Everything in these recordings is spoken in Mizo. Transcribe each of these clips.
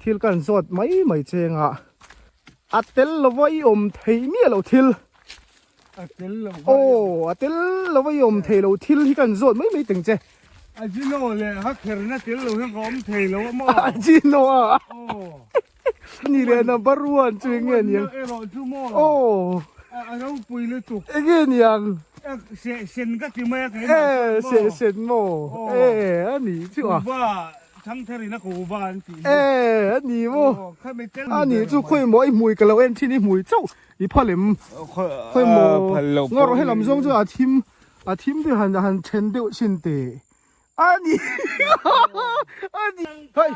Thil kan zawt mai mai cheng a, a tel lova i awm theih miah loh thil. A tel lo va. Aw, a tel lova i awm thei lo thil hi kan zawt mai mai teng che. A Gino leh ha kherna tel lo hian ka awm thei lo a maw? A Gino a. Aw. Ni leh number one chu eng nge niang? Erawh chu maw? Aw. A ropui lutuk. Eng nge niang? Seh sen ka ti mai a keimah chuan maw? Eh, seh sen maw? Eh, a nih chu a. Kuva. Thangtherin a ko va an tih hi. E, a ni maw? A ni chu khawi maw i hmui ka lo en thin i hmui chauh i phal em? Khawi maw? Ngaw rawh helam zawng chu a thim a thim deuh han han then deuh chin teh. A ni a ni hei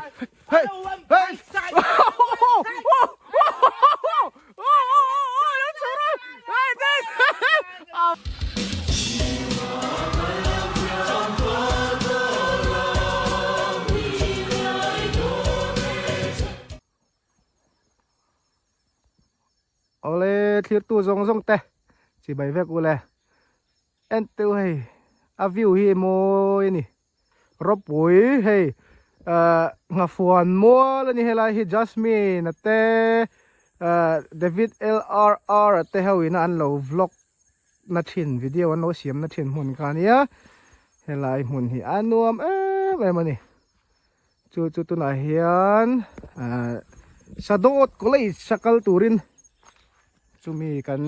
hei hei Awle thlir tu zawng zawng te chibai vek ule en teuh hei a view hi mawi a ni. Ropui hei ahh nghafuan mual a ni helai hi Jasmine a te ahh David LRR a te ho ina an lo vlog na thin video an lo siam na thin hmun kha ania helai hmun hi a nuam em em a ni chu chu tunah hian ahh Sadawt College a kal turin chumi kan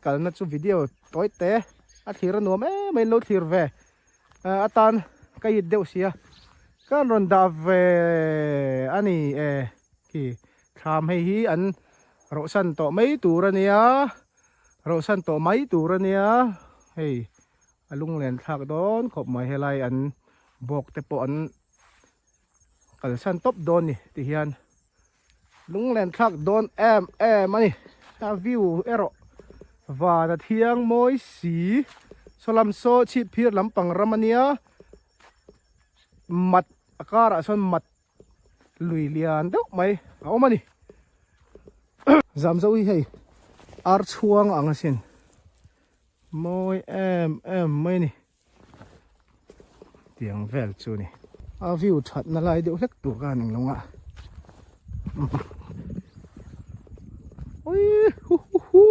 kalna chu video tawi te a thlir a nuam em mai an lo thlir ve. Atan ka it deuh sia kan rawn dah ve a ni e khi thlam hei hi an rawhsan tawh mai tur a nia rawhsan tawh mai tur a nia hei a lunglen thlak dawn khawp mai helai an bawk te pawh an kalsan tawp dawn ni ti hian lunglen thlak dawn em em a ni a view erawh van a thiang mawi si saw lam saw chhip phir lampang ram a nia mat a karah sawn mat lui lian deuh mai a awm a ni zamzo hi hei ar chhuang ang asin mawi em em mai a ni. Tiang vel chu ni. A view that na lai deuh hlek tur khan eng lo ngah. Ui hu hu hu.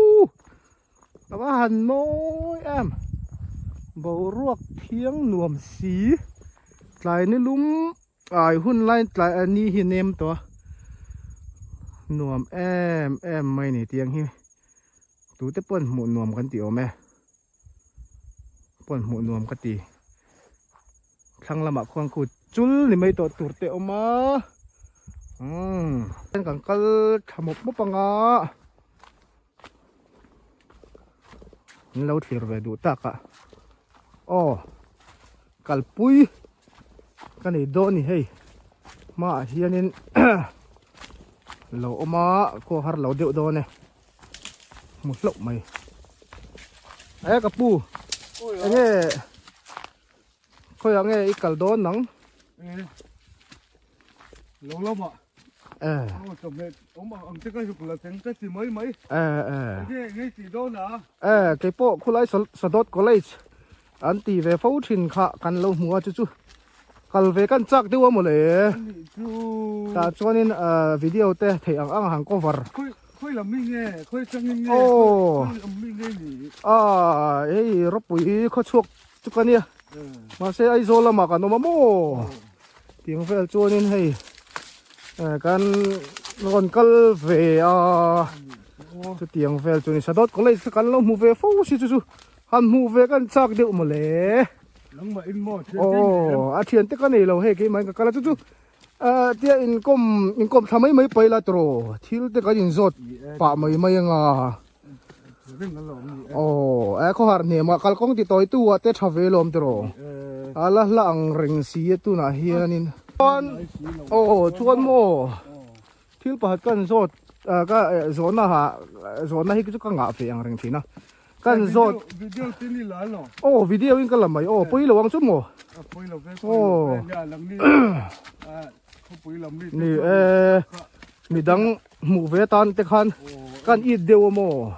A va han mawi em. Boruak thiang nuam si. Tlai ni lum ai hun lai tlai a ni hi nem tawh a. Nuam em em mai ni tiang hi. Tute pawn hmuh nuam kan ti awm e. Pawn hmuh nuam ka ti. Thlang lamah khuan khu chul ni mai tawh tur te awm a. Umm. Kan kal tha mawp mawp anga. An lo thlir ve duh tak a. Aw. Kalpui ka nei dawn ni hei. Hmaah hianin lo awm a khaw har lo deuh dawn e. Hmu hlauh mai. E ka pu. Enge khawiah nge i kal dawn nang? Lo lama. Eh. Aw chawhmeh awm ang ang te ka zuk la teng ka ti mai mai. Eh eh. Enge nge ti dawn a? Eh keipawh khulai Sadawt College an ti ve fo thin kha kan lo hmu a chu chu kal ve kan chak deuh a mawle. Ani chu. Tah chuanin video te theih ang ang han cover. Khawi lam mi nge? Khawi changin nge? Aw. Khawi lam mi nge ni? Ah, hei ropui khaw chhuak chu ka nia. Mahse Aizawl lamah kan awm a maw? Tiang vel chuanin hei kan rawn kal ve a. Chutiang vel chu ni Sadawt College kha kan lo hmu ve fo si chu chu han hmuh ve kan chak deuh mawle. Nangmah in maw thian te nei em? Aw, a thian te ka nei lo hei keimah in ka kal a chu chu. Tia inkawm inkawm thla mai mai pai la tawh thil te kan inzawt pah mai mai anga aw e khawhar hnem ah kalkawng ti tawi tu ah te tha ve lawm tiraw a la hla ang reng si a tunah hianin chuan aw chuan maw thil pakhat kan zawt ka zawhna ha zawhna hi chu ka ngah ve ang reng thin a. Kan zawt. Video te ni la lo. Aw video in ka la mai aw pui lo ang chu maw. Pui lo ve pui lo ve nia lang ni khawpui lam mi ni e midang hmuh ve tan te khan kan it deuh a maw.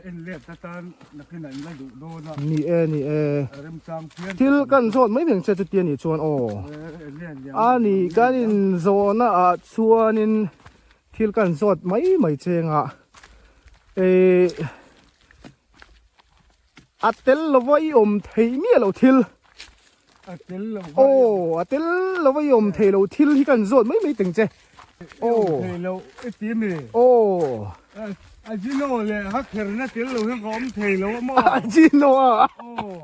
En let ta tan nakin ah in la duh dawn a. Ni e ni e. Rem chang phian. Thil kan zawt mai mai che chutia ni chuan aw. A ni kan in zawhna ah chuanin. Thil kan zawt mai mai cheng a eh a tel lova i awm thei miah lo thil a tel lo aw a tel lova i awm thei lo thil hi kan zawt mai mai teng che aw thei lo i ti mi aw a jino le ha kher na tel lo hian ka awm thei lo a maw a jino a aw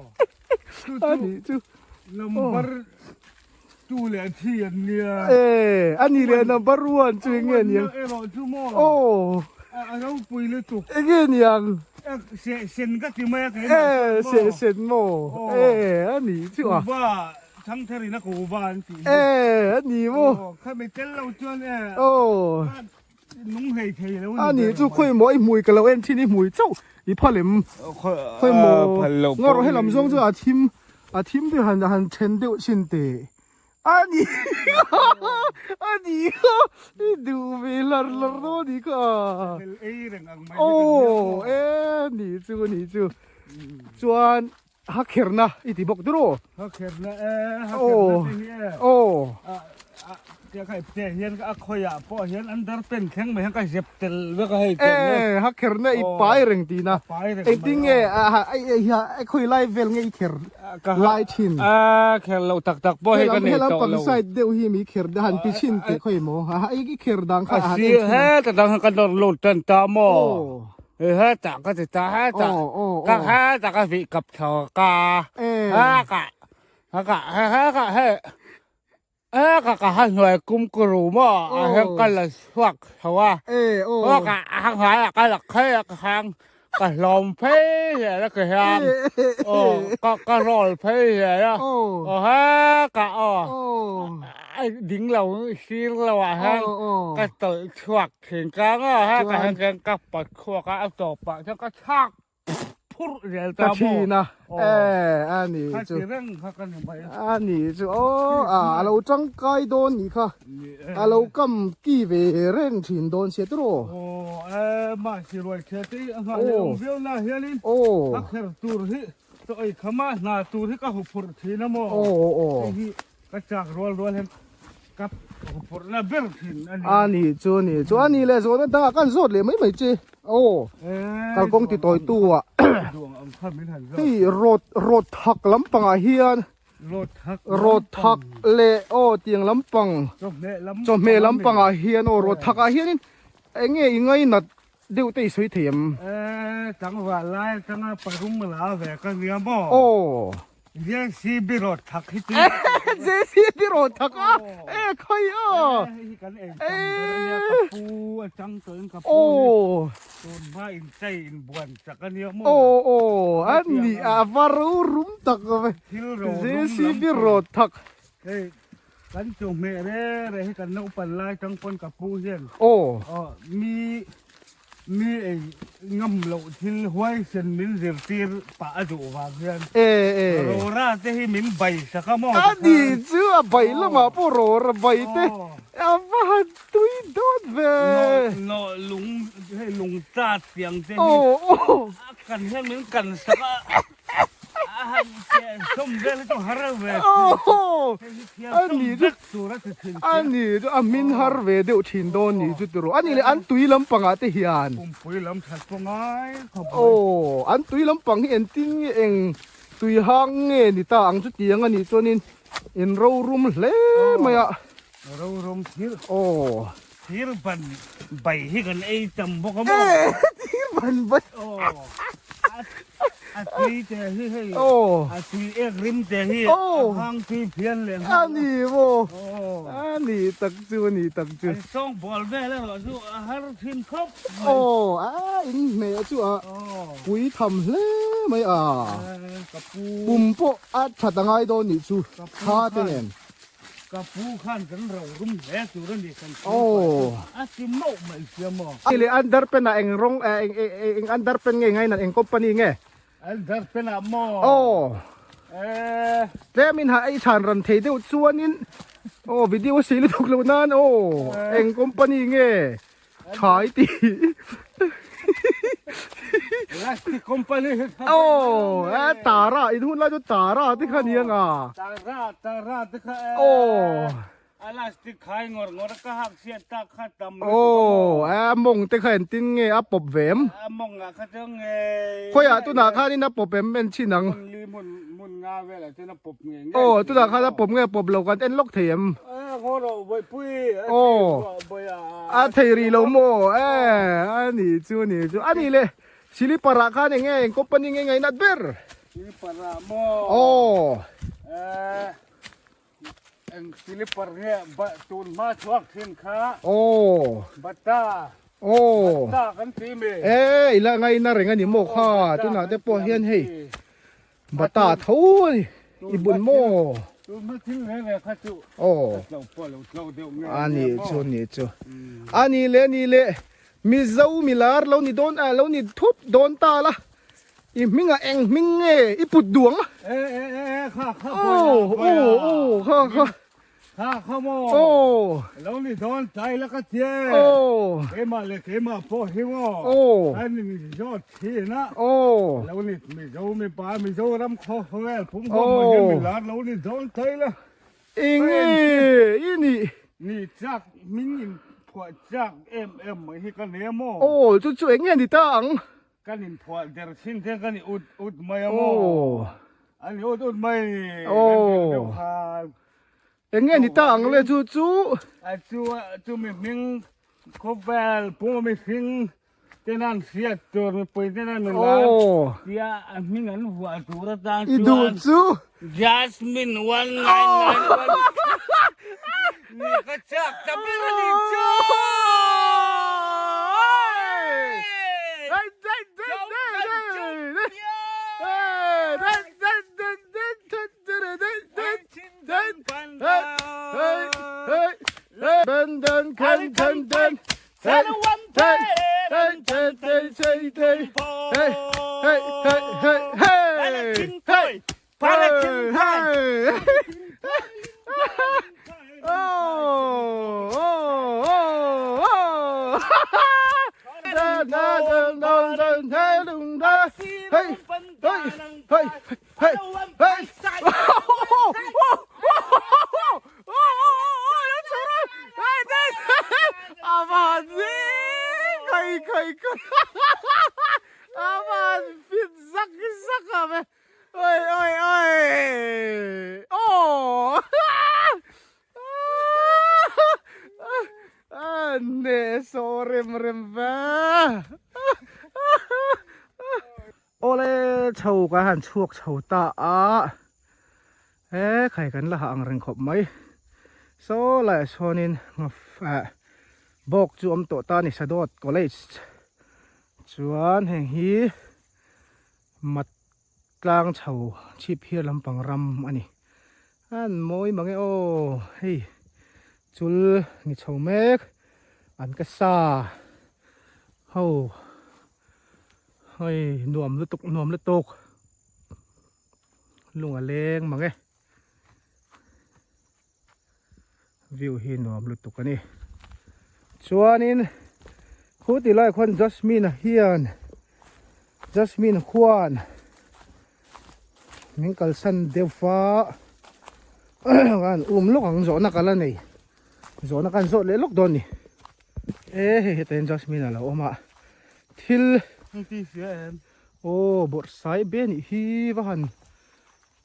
a ni chu number Tu leh thi an nia. E, a ni leh number 1 chu enge niang? Erawh chu maw? Aw. A ropui lutuk. Enge niang? Se sen ka ti mai a keimah chuan maw? E, se sen maw? E, a ni chu a. Kuva, Thangthar in a kuva an tih hi. E, a ni maw? Khami tel lo chuan e. Aw. Nung hlei thei lo ni. A ni chu khawi maw i hmui ka lo en thin i hmui chauh i phal em? Khawi maw ngaw rawh helam zawng chu a thim a thim deuh han han then deuh chin teh. A ni a ni kha i duh ve lar lar dawn a ni kha. Aw e ni chu ni chu chuan Ha kherna i ti bawk tiraw? Ha kherna e, ha kherna te hi e. Aw. Tia kha ipte hian a khawiah pawh hian under pen thleng mai hian ka zep tel vek a hei te. E, ha kherna i pai reng tina. Pai reng. Engtin nge a khawi lai vel nge i kher lai thin? A kher lo tak tak pawh hei ka nei tawh lo. Helam pang side deuh hi mi kher han ti thin teh khawi maw? I kher dang kha a han en thin. He ta dang kha ka nawr lut tan ta maw? Hetah ka ti ta hetah ka hetah ka vih kap tho ka heka heka heka he heka ka ha hnuai kum ku ru maw a hian ka la chhuak tho a heka a ha hnuaiah ka la khaih a ka hang ka hlawm phei zel a ka hian aw ka ka roll phei zel a aw heka aw ding lo sir lo ah hian ka tawlh chhuak Thingtlang a ha ka hian chuan ka pat chhuak a a tawp ah chuan ka chhak phurh zel ta maw. Ka thin a e a ni chu. Kha ti reng kha ka ni mai. A ni chu aw a a lo tangkai dawn ni kha. A lo kam ki ve reng thin dawn sia tiraw. Aw e mahse ruai thia te a nghah leh awm viau na hianin a kher tur hi chaw ei kham a hna tur hi ka hu phurh thin a maw. Hei hi Ka chak rual rual hian ka phurhna ber thin a ni. A ni chu a ni chu a ni leh zawhna dangah kan zawt leh mai mai che. Aw kalkawng ti tawi tu ah hei rawt rawt thak lampangah hian rawt thak leh aw tiang lampang chawhmeh lampangah hian aw rawt thakah hianin eng nge i ngainat deuh te i sawi thei em? Tlangval lai atanga parum la ve ka nia maw? Aw. JCB rawt thak hi chu. JCB rawt thak a? E khawi a. Hei hi kan ei tam ber a nia ka pu atang tawhin ka pu hi tun hma in chei in buan chak a nia maw? Aw aw a ni a va ro rum tak ve. Thil ro rum lam JCB rawt thak. Hei Kan chawhmeh re re hi kan naupan lai tang pawn ka pu hian Aw. Mi mi ei ngam loh thil huaisen min zirtir pah a duh vang hian E e. Rora te hi min bai sak a maw A ni chu a bai lamah pawh rora bai te a va han tui dawt ve. No lung hei lung chat tiang te hi Aw aw. a kan hian min kan sak a. A ni chu a hmin har ve deuh thin dawn ni chu tiraw a ni leh an tui lampangah te hian aw an tui lampang hi engtin nge eng tui hang nge ni ta ang chu tiang a nih chuanin in rorum hle mai a aw. Thir ban bai hi kan ei tam bawk a maw? E thir ban bai. Aw. A tui te hi hei. Aw. A tui ek rim te hi. Aw. A hang tui phian leh nghal. A ni maw? Aw. A ni tak chu a ni tak chu. An sawng bawl vel erawh chu a har thin khawp mai. Aw a in hmeh chu a pui tham hle mai a. Ka pu. Pum pawh a that a ngai dawn nih chu. Tha te nen. Ka pu khan kan ro rum hle tur a ni kan pu a ti mauh mai sia maw. Hei leh underpen ah eng rawng eng eng underpen nge ngai nat eng company nge? Underpen ah maw? Aw. Eh. Tlem in ha ei chhan ran thei deuh chuanin aw video a sei lutuk loh nan aw eng company nge? Tha i ti. Elastic company hi tha. Oh, eh tara in hun lai chu tara te kha ni anga. Tara tara te kha. Oh. A lastic khai ngawr ngawr a ka hak chhiat tak kha tam lutuk a maw? Aw, a mawng te kha engtin nge a pawp ve em? A mawng ah kha chuan ngei. Khawiah tunah khanin a pawp em en chhin ang? Hmun li hmun hmun nga velah chuan a pawp ngei ngei. Aw, tunah khan a pawp nge a pawp lo kan en lawk thei em? A ngaw rawh bawihpui. Aw, a thei rih lo maw? E, a nih chu a nih chu. A nih le, silipar ah khan eng nge eng company nge ngainat ber? Silipar ah maw? Aw. E. Eng silipar nge tun hma chhuak thin kha. Aw. Bata. Aw. Bata kan ti mi. E ila ngaina reng ani maw kha tunah te pawh hian hei bata tho ani i bun maw. Tun hma thil reng reng kha chu. Aw. Tlo pawh lo tlo deuh nge. Ani chu ni chu. Ani le ni le Mizo milar lo ni dawn a lo ni thut dawn ta la. I hmingah eng hming nge i put duh ang a? E e e e kha kha Oh boy oh oh kha kha kha kha maw oh lo ni dawn tlai la ka tia oh keimah leh keimah pawh hi maw oh an in zawt thin a oh lo ni Mizo mipa Mizoram khawvel pum huam ah hian milar lo ni dawn tlai la Enge i nih? Ni chak hming in phuah chak em em mai hi ka nia maw? Aw chu chu enge ni ta ang? Kan inphuah der chin te kan i ut ut mai a maw? An i ut ut mai ni. Kan deuh deuh khan. Eng nge ni ta ang le chu chu? A chu chu mihring khawvel pawh mihring ten an hriat tur mipui ten an lar tia a hming an vuah tur atan chuan. I duh chu? Jasmine 1991. Ni ka chak ta ber a ni chu! Oi oi oi Aww Neh sawh rem rem ve Awle chho kan han chhuak chho ta a he khai kan la hah ang reng khawp mai saw laiah sawn in bawk chu awm tawh ta a ni Sadawt College chuan heng hi Mat tlang chho chhip hiar lampang ram a ni. An mawi mang e aw, hei chul ni chho mek an ka sa ho hei nuam lutuk nuam lutuk lung a leng mang e view hi nuam lutuk a ni chuanin khu ti lai khuan jasmine hian jasmine huan min kalsan deuh va an um lawk ang zawhna ka la nei zawhna kan zawh leh lawk dawn ni e hei hetah hian jasmine a lo awm a thil aw bawrhsai be anih hi va han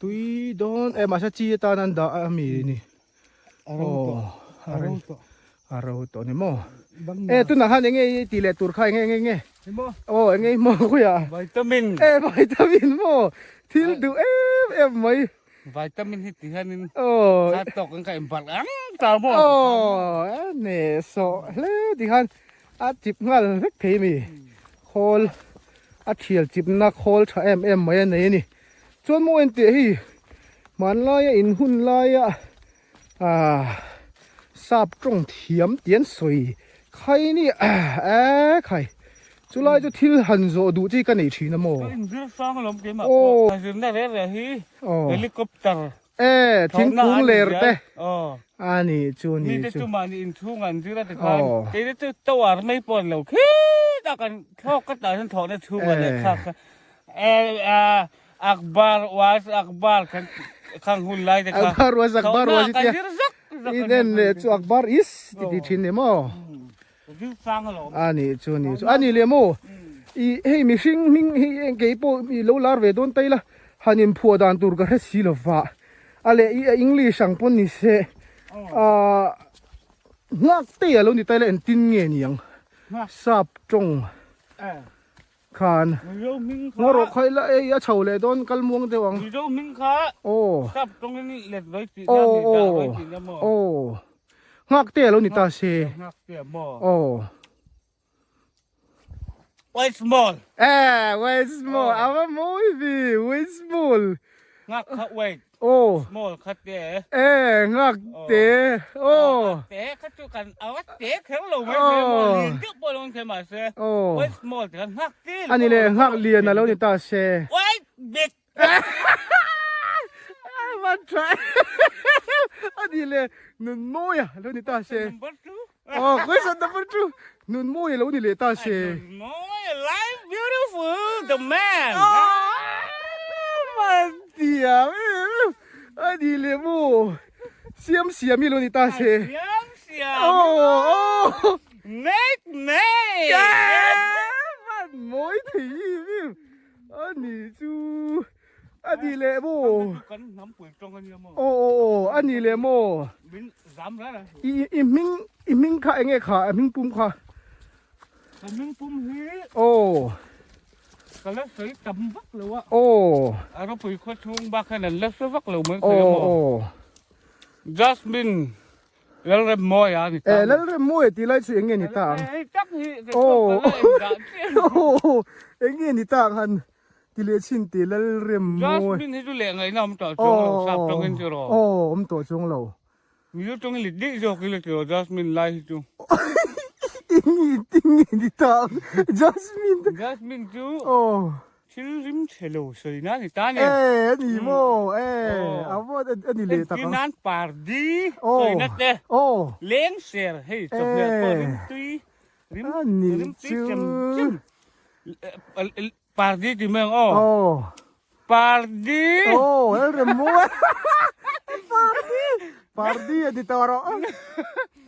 Tui dawn e mahse chi atan an dah a mi ni. A ro tawh. A ro tawh. A ro tawh ni maw. E tunah khan enge i tih leh tur kha enge enge enge. Aw enge i hmuh khuia. Vitamin. E vitamin maw. Thil duh em em mai. Vitamin hi ti hianin kha tawk an ka inbarh ang ta maw. Aw e ne sawh hle ti khan a chip nghal vek thei mi. Khawl a thial chipna khawl tha em em mai a nei a ni. Chuan maw enteh hei hmanlaia in hun laia ah sap tawng thiam tih an sawi khai ni eh khai chulai chu thil han zawh duh chi ka nei thin a maw. Ka inzir sang alawm keimah pawh ka zirna reh reh hi helicopter eh thingkung ler te a ni chu ni chu. Mite chu mahni inchhung an zir a tikhan keite chu tower mai pawh an lo khit a kan thlawk ka tah hian thlawhna chhungah lehkha kha Akbar was Akbar kan khang hun lai te kha. Akbar was Akbar was itia. Kan zir zak In en leh chu Akbar is ti ti thin ni maw? A nih chu ni chu a ni leh maw? I hei mihring hming hi eng kei pawh i lo lar ve dawn ta ila han inphuah dan tur ka hre si lo va. A leh i English ang pawn ni se ah nghak te a lo ni ta ila engtin nge ni ang? Sap tawng khan ngaw rawh kha ila ei a chho leh dawn kal muang deuh ang. Aw aw aw aw nghak te a lo ni ta se aw. Wait small. Eh wait small a va mawi vi wait small. Nghak kha wait. Aw. Small kha te. Eh nghak te. Aw. Te kha chu kan a te kher lo mai thei maw lian deuh pawh lo thei mahse. Aw. Wait small te khan nghak te. Ani le nghak lian a lo ni ta se. Wait big. Van tha ani le nun mawi a lo ni ta se. Number 2. Aw question number 2. Nun mawi a lo ni leh ta se. Nun mawi life beautiful the man. Van thiam em ani le maw siam siam hi lo ni ta se. Siam siam. Aw aw. Make make. Van mawi thei em em. A ni chu a ni leh maw? Kan hnam pui tawng a nia maw? Aw aw aw a ni leh maw? Min zam ran a. I i hming i hming kha enge kha a hming pum kha? Ka hming pum hi Aw. Ka la sawi tam vak lo a. Aw. A ropui khaw chhung bak hian an la hre vak lo mai thei a maw? Aw aw. Jasmine Lalremmawi a ni ta. Eh Lalremmawi tih lai chu eng nge ni ta ang? Hei tak hi ka chhuak ka la en dah chiah. Aw eng nge ni ta ang han ti leh chhin teh Lalremmawi. Jasmine hi chu leh ngaihna awm tawh chuang lo sap tawngin chu rawh. Aw awm tawh chuang lo. Mizo tawngin lit daih zawk ila tiraw Jasmine lai hi chu. Eng nge ni ta ang Jasmine. Jasmine chu. Aw. Thil rim chhe lo sawi nan i tan e. E a ni maw e a vawt a ni leh tak ang. Entir nan pardi sawi na te. Aw. Leng ser hei chawhmeh pawh rim tui rim rim tui chem chem. Pardi ti mai ang aw. Aw. Pardi. Aw hel rem maw e. Pardi. Pardi a ti tawh rawh.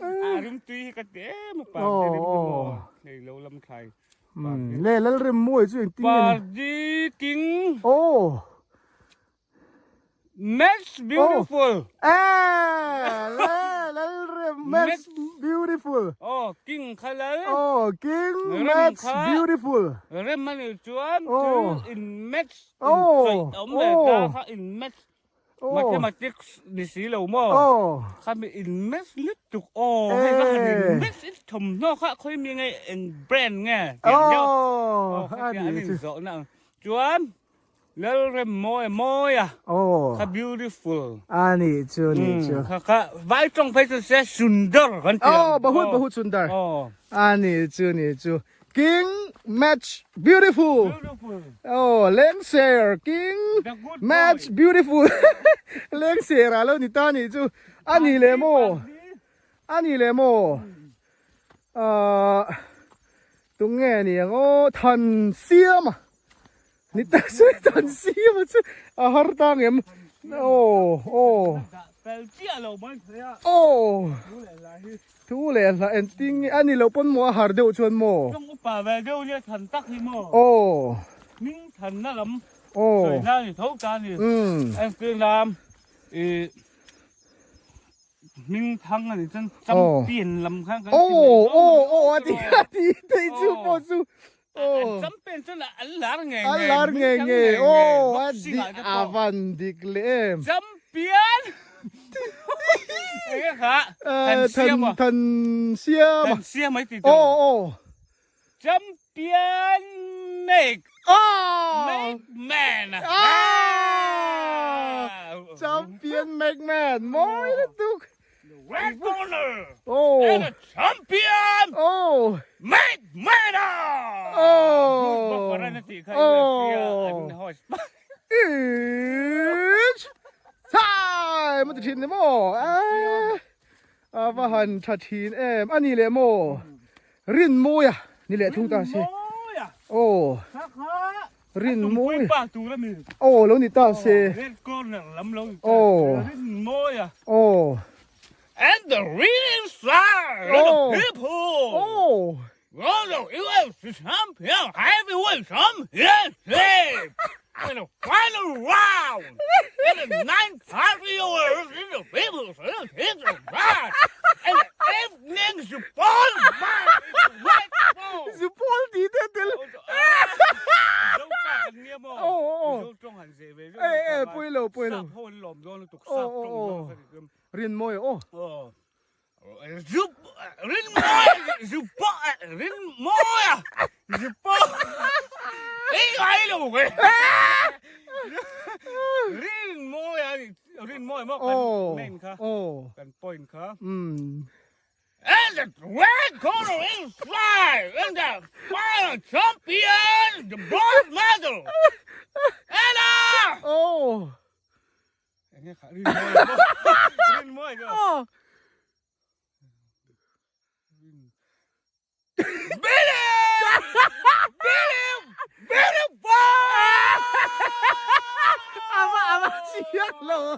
A rim tui hi ka ti em a pardi rim hi maw. Hei lo lam thlai. Le Lalremmawi chu engtin nge ni? Pardi King. Oh. Match beautiful. Oh. Eh, le Lalrem match beautiful. Oh, King kha lal. Oh, King match beautiful. Rem ani chuan thil in match. Oh. Awm ve ta kha in match. Mathematics ni si lo maw? Kha mi in maths lutuk aw hei va han in maths i thawmhnaw kha khawi mi nge eng brand nge tiang deuh aw kha tia an in zawh na ang chuan Lalremmawi mawia kha beautiful a ni chu ni chu kha kha vai tawng phei chu se sundar kan ti ang bahut bahut sundar a ni chu ni chu King match beautiful. Beautiful. Oh, Lengser King match beautiful. Lengser a lo ni ta ni chu. Ani le mo. Ani le mo. Ah tung nge ni ang o than siam a. Ni ta se than siam a chu a har ta ngem. Oh, oh. Oh. Thu leh hla engtin nge a ni loh pawn maw a har deuh chuan maw? Tawng upa ve deuh nia than tak hi maw? Aw. Hming thanna lam Aw. sawi na ni tho ta a ni. Umm. Entir lam ih hming thang a nih chuan champion lam khan kan ti mai Aw aw aw a ti a ti thei chu pawh chu. Aw. An champion chuan an lar nge nge. An lar nge nge aw a dik a van dik leh em. Champion. Enge kha than siam a. Than siam a. Than siam ai ti tawh. Aw aw. Champion make. Aw. Make man. Ah. Champion make man. Mawi lutuk. Red corner. Oh. And a champion. Oh. Mike Mena. Oh. Oh. It's time. Ti thin ni mo. Eh. Ava han tha thin em. Ani le mo. Rin muia ni le thung ta si. Oh. Rin mawi. Aw lo ni ta se. Red corner lam lo ni ta. Rin mawi a. Aw. And the real star Oh. the people Oh Rondo UFC champion heavyweight championship in the final round in the ninth years in the people's round and the evening support match Zupol ti te tel E e pui lo pui lo Rin mawi aw Zup rin mawi zupa rin mawi a zupa ei ngai lo ke rin mawi a rin mawi maw kan main kha kan point kha and the red corner is fly and the final champion the bronze medal and a Enge kha rin mawi rin mawi aw Billy Billy Billy Boy Ava ava chiang lo a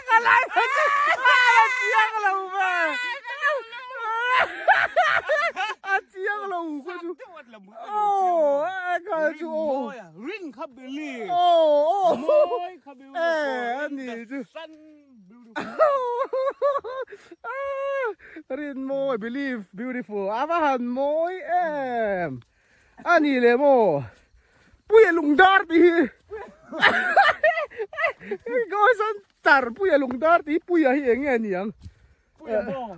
ka lai a chiang lo ve a chiang lo ko chu aw a ka chu aw Rin kha Billy aw aw Mawi kha Billy e ani chu Rin mawi believe beautiful a va han mawi em a ni le maw Puia lungdar tih hi Gosan tar Puia lungdar tih hi Puia hi eng nge a ni ang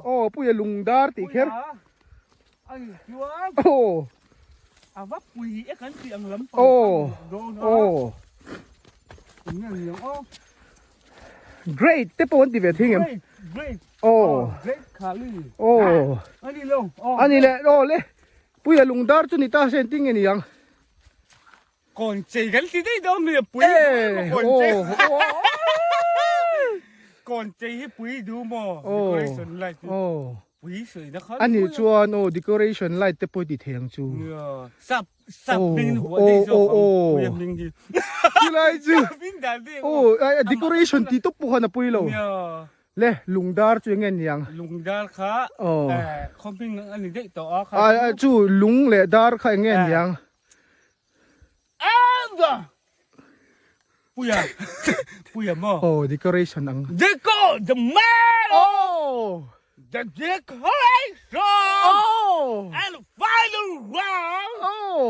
aw Puia lungdar tih kher aw aw aw Great te pawh an ti ve thing em? Great. Aw. Great Khali. Aw. Ani lo. Ani le aw le. Puia lungdar chu ni ta se engtin nge ni ang? Kawn chei kan ti daih dawn mi pui kawn chei. Kawn chei hi pui du maw? Decoration light. Aw. Pui sawi na kha. Ani chuan aw decoration light te pawh i ti thei ang chu. Nia. Sap Sap hming huah daih zawk ang puia hming hi. Chulai chu. Sap hming dan daih ang. Aw decoration tih tawp pawh khan a pui lo. Nia. Le lungdar chu enge ni ang? Lungdar kha khaw hming a ni daih tawh a kha. Chu lung leh dar kha enge ni ang? And Puia Puia maw? Aw decoration ang. Deco the man Aw the decoration Aw and final round Aw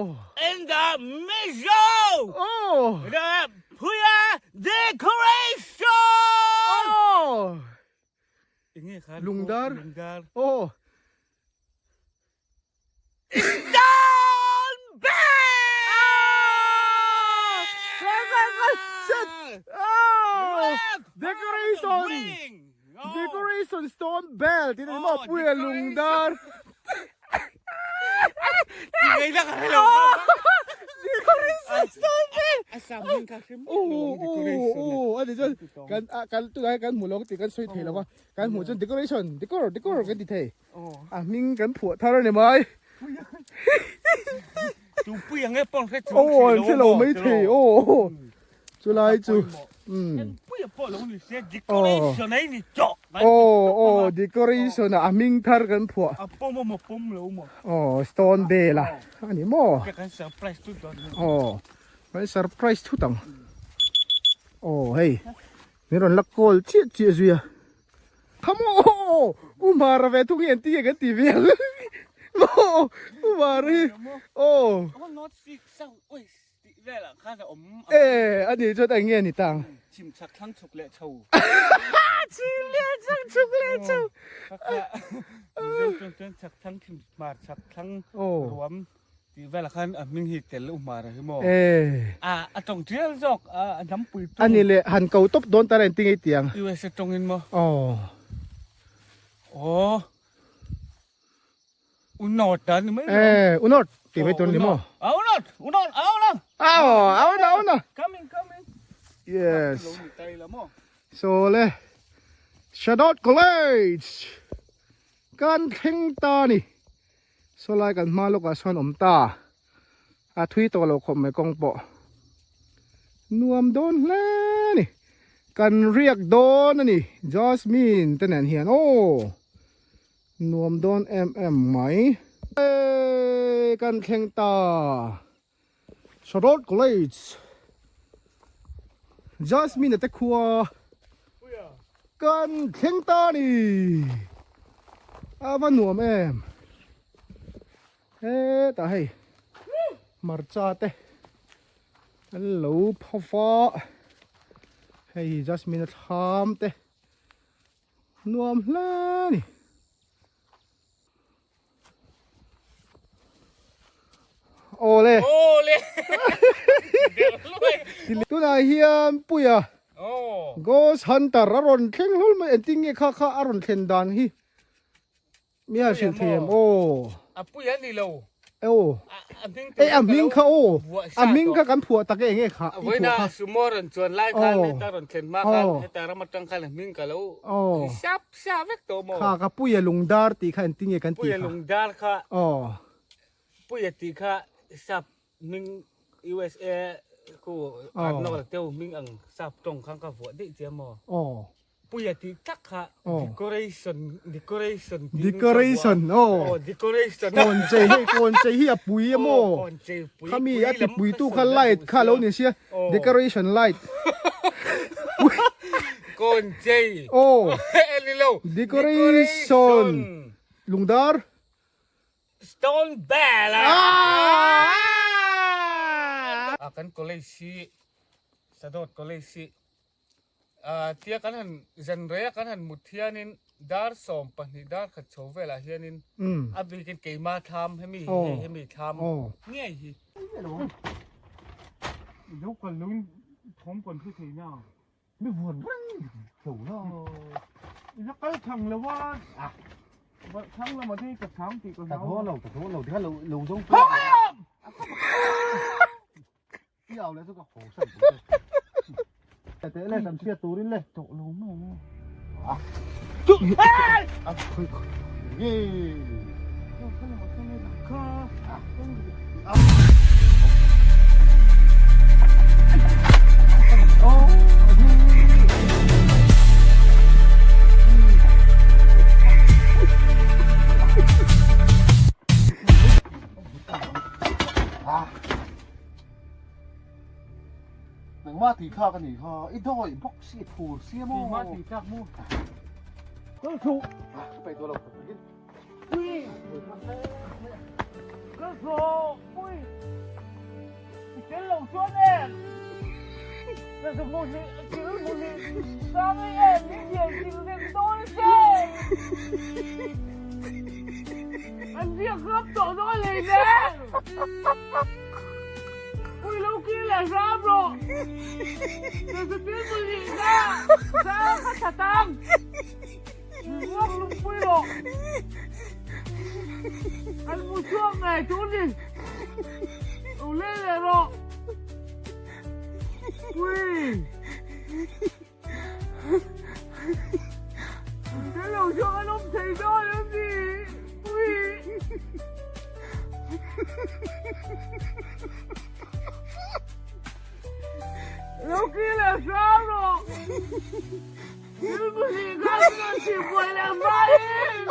in the middle Aw the Puia decoration Aw Enge kha Lungdar Lungdar Aw Stone Oh! Decoration! Decoration stone bell ti ni maw puia lungdar. Decoration stone bell. Oh oh oh ani chuan kan kan tunah hian kan hmu lo tih kan sawi thei lo va kan hmuh chuan decoration decor decor kan ti thei. A hming kan phuah thar a ni mai. Tu pui ang e pawh hre chuang thei lo. Aw hre lo mai thei aw. Chulai chu. Um. Pui a pawh lo ni se decoration ai ni chawh. Aw aw decoration a hming thar kan phuah. A pawm a maw pawm lo maw. Aw stone bell a ani maw. Kan surprise thut dawn. Aw kan surprise thut ang. Aw hei min rawn la call chiah chiah zui a. Come on! U Mara ve thung hi an ti nge kan ti ve ang. Maw! U Mara hi. Aw. Aw North Sea South West tih velah khan a awm. E, a nih chuan eng nge ni tang? Chhim chhak thlang chhuk leh chho. Chhim leh chhak chhuk leh chho. Mizo chuan chuan chhak thlang chhim hmar chhak thlang ruam. Tih velah khan a hming hi tel u hmar a hi maw? E. A a tawng tial zawk a a hnampui tung. A ni le, han ko tawp dawn ta reng ti ngei tiang. USA tawngin maw? Aw. Aw. U North a ni mai lo. E, U North tih mai tur a ni maw? A U North, U North, a U North. Aw, a U North, a U North. Coming, coming. Yes. Lo ni tai la maw? So le, Shadot College kan thleng ta a ni. Saw lai kan hma lawkah sawn awm ta a thui tawh loh khawp mai kawng pawh nuam dawn hle a ni. Kan riak dawn a ni Jasmine te nen hian aw nuam dawn em em mai. Eeii kan thleng ta Sharod College Jasmine te khua kan thleng ta a ni a va nuam em hetah hei hmarcha te. An lo pho va hei hi jasmine a thlam te nuam hle a ni. Awle Awle tunah hian puia ghost hunter a rawn thleng hlawl mai engtin nge kha kha a rawn thlen dan hi. Mi a hrilh thei em aw. A pui a ni lo. Aw. Ei a hming kha aw. A hming kha kan phuah tak e enge kha i phuah kha. Sumo rawn chuan lai khan heta rawn thlen hma khan heta ram atang khan a hming ka lo sap sa vek tawh maw. Kha ka puia lungdar tih kha engtin nge kan tih kha. Puia lungdar kha. Aw. Puia tih kha sap hming USA khu Arnold te ho hming ang sap tawng khan ka vuah daih che maw. Aw. Puia tih tak kha decoration decoration decoration aw decoration kawn chei hei kawn chei hi a pui a maw khami a ti pui tu kha light kha lo ni sia decoration light kawn chei aw ni lo decoration lungdar stone bell a kan college hi sadawt college hi Tia kan han zan rei a kan han mut hianin dar 12 dar khat chho velah hianin a bikin keima thlam hemi hei hemi thlam ngei hi. Zo kal loin thawm kan hre thei na. Mi vuan reng lo la. Ila kal thang lo a. Thang lamah te hi ka chang tih ka hlau. Ka thaw lo ka thaw lo tikhan lo lo zawng. Piau leh chu ka haw hran tawh che. Teh le kan hriat turin le. Tawh lo maw. Ah. Ah khui khui. Nge. Ah. Nangmah tih thlak a nih kha, i dawi bawk si, i phur si a maw? Keimah tih thlak maw? Kal thu! Ah, ka peih tawh lo, ka peih. Pui! Kal thu! Pui! I tel lo chuan em? Ka zu hmu hi, thil hmu hi, sang i em, i pian thil reng dawn che! An biak hlap tawh dawn a lei nen! Pui lo kir leh hram rawh. Hmeichhe thil pui nih na sang kha tha tang. Ruak lung pui rawh. An mu chhuak ngei tur ni. Lo leng leh rawh. Pui. Thil lo chhuak an awm thei dawn em ni? Pui! Lo kir leh hram rawh! Thil pahnih kha min rawn chhih buai leh hmain!